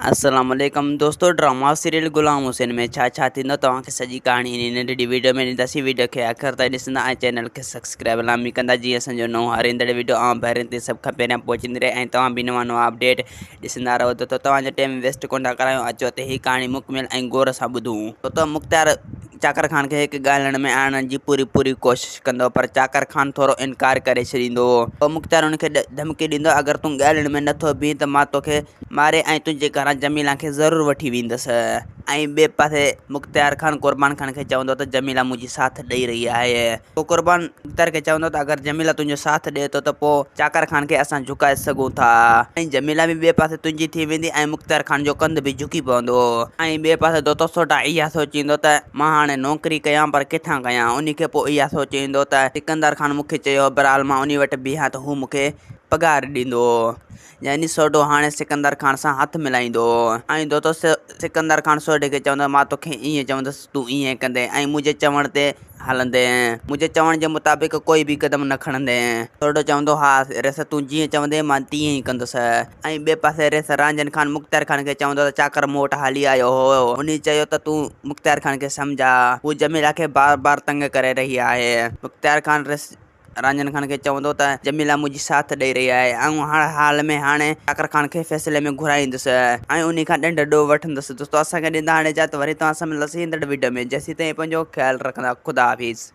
السلام عليڪم دوستو ڊراما سيريل غلام حسين ۾ ڇا ڇا ٿيندو توهان کي سڄي ڪهاڻي هن ننڍڙي ويڊيو ۾ ڏينداسين ويڊيو کي آخر تائين ڏسندا ۽ چينل کي سبسڪرائب لازمي ڪندا جيئن اسان جو نئون هر ايندڙ ويڊيو عام ڀائرن تائين سڀ کان پهريان پهچندي رهي ۽ توهان به نوان نوان اپڊيٽ ڏسندا رهو ته توهان جو ٽيم ويسٽ ڪونه ٿا ڪرايون اچو ته هي ڪهاڻي مڪمل ۽ غور سان ٻڌون. ته مختيار چاڪر خان کي هڪ ڳالهائڻ ۾ آڻڻ جي پوري پوري ڪوشش ڪندو پر چاڪر خان ٿورو انڪار ڪري ڇڏيندو. پوء مختيار هن کي ڌمڪي ڏيندو اگر تون ڳالهين ۾ نٿو بيهين ته مان توکي ماري ۽ تنهنجي گهران جميلا کي ضرور وٺي ويندس. ۽ ٻئي پاسي مختيار خان قربان خان کي چوندو ته جميلا منهنجي ساٿ ڏئي رهي آهي. پوء قربان مختيار کي چوندو ته اگر جميلا تنهنجو ساٿ ڏئي ٿو ته پوء چاڪر خان کي اسان جهڪائي سگهون ٿا. ۽ جميلا به ٻئي پاسي تنهنجي ٿي ويندي ۽ مختيار خان جو ڪنڌ به جهڪي پوندو. ۽ ٻئي پاسي دوتو سوڍا اها سوچيندو ته مان هاڻي نوڪري ڪيان پر ڪٿان ڪيان؟ انهي کي پوء اها سوچ ايندو ته سڪندر خان مون کي چيو هو بهرحال مان انهي وٽ بيهان ته هو مون کي پگهار ڏيندو. يعني سوڍو هاڻي سڪندر خان سان هٿ ملائيندو ۽ دوتو سڪندر خان سوڍي کي چوندو مان توکي ائين چوندس تون ائين ڪندين ۽ منهنجي چوڻ تي هلندين منهنجي چوڻ جي مطابق ڪوئي به قدم نه کڻندين سوڍو چوندو ها ريس تون جيئن چوندين مان تيئن ئي ڪندس ۽ ٻئي پاسي ريس رانجهن خان مختيار خان کي چوندو ته چاڪر مون وٽ هلي آيو هو انهي چيو ته تون مختيار خان کي سمجهاء هو جميلا کي بار بار تنگ ڪري رهي آهي مختيار خان ريس رانجهن خان کي چوندو ته جميلا منهنجي ساٿ ڏئي رهي آهي آئون هر حال ۾ هاڻي چاڪر خان کي فيصلي ۾ گهرائيندس ۽ انهي کان ڏنڊ ڏوهه وٺندس دوستو اسان کي ڏيندا هاڻي اجازت وري توهان سان ملنداسين ايندڙ وڊيو ۾ جيسين تائين پنهنجو خيال رکندا خدا حافظ.